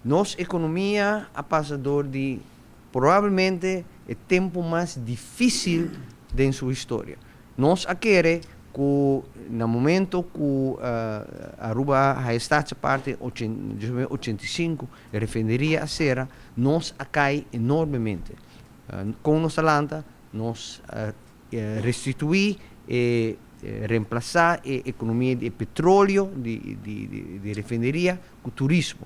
Nos ekonomia a pasa dor di probablemente e tempu mas difísil den su historia. Nos a kere ku na momento ku Aruba a haya Staatsaparte 1985, e refineria a sera, nos a kai enormemente. Kon nos a lanta? Nos a restituí e remplasá e ekonomia di e petroleo di di refineria ku turismo.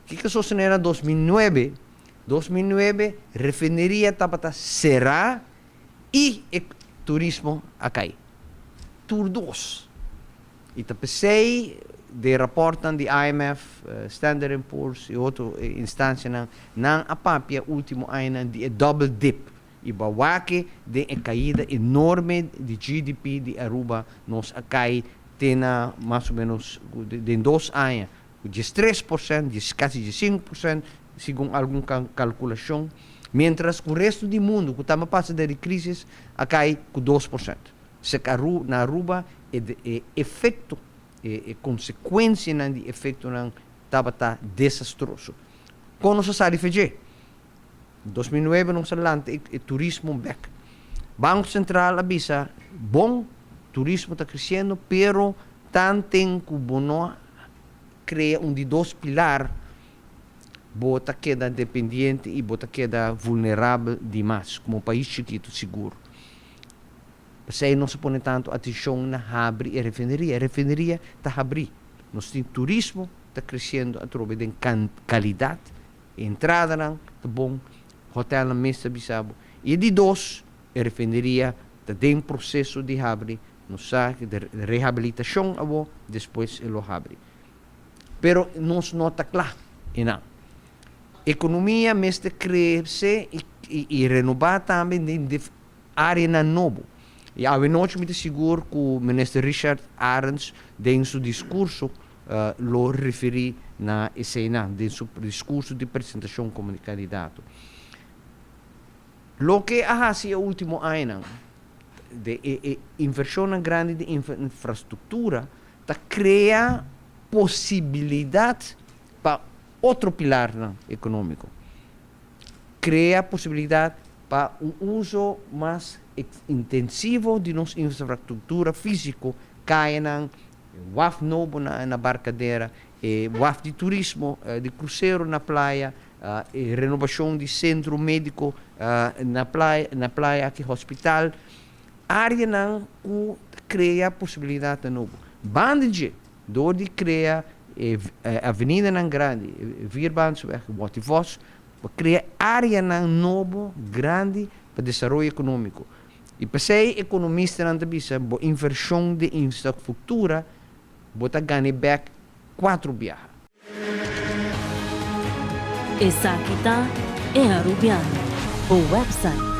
Kiko a sosodé na 2009? 2009 refineria tabata será i e turismo a kai. Tur dos. I ta p'esei den rapòrtnan di IMF, Standard and Poor's i otro instansianan, nan a papia último añanan di e double dip. I bo a wak den e kaida enorme di GDP di Aruba, nos a kai te na mas o menos den dos aña ku 13%, kasi 15% segun algun kalkulashon, mientras ku resto di mundu ku tambe a pasa den e krisis a kai ku 2%. Sek na Aruba e efekto, e konsekuensianan di efektonan tabata desastroso. Kon nos a sali fe dje? 2009 nos a lanta e turismo bek. Banko Sentral a bisa, bon, turismo ta kresiendo, pero tanten ku bo no krea un di dos pilar, bo ta keda dependiente i bo ta keda vulnerabel dimas, komo pais chikitu sigur. P'esei nos a pone tantu atenshon na habri e refineria. E refineria ta habrí. Nos tin turismo ta kresiendo atrobe den kalidat. E entradanan ta bon, hotelnan mes ta bisa bo. I e di dos, e refineria ta den proseso di habri, nos sa ku de rehabilitashon awor, despues e lo habri. Pero nos no ta kla einan. Ekonomia mester krese i renobá tambe den areanan nobo. I awenochi mi ta sigur ku Minister Richard Arends den su diskurso lo referí na eseinan den su diskurso di presentashon komo di kandidato. Loke a hasi e último añanan, de e invershonnan grandi di infrastruktura ta krea posibilidat pa otro pilarnan ekonómiko. Krea posibilidat pa un uso mas intensivo di nos infrastruktura físiko, kayanan, waf nobo na Barcadera, e waf di turismo, di krusero na playa, e renobashon di sentro médiko na playa, na playa aki, hospital, áreanan ku ta krea posibilidatnan nobo. Banda dje, dor di krea e avenidanan grandi, Vierbaansweg, Wativos, pa krea áreanan nobo grandi pa desaroyo ekonómiko. I p'esei ekonomistanan ta bisa bo invershon den infrastruktura bo ta gana e bèk kuatro biaha. Esaki ta E Arubiano, bo website.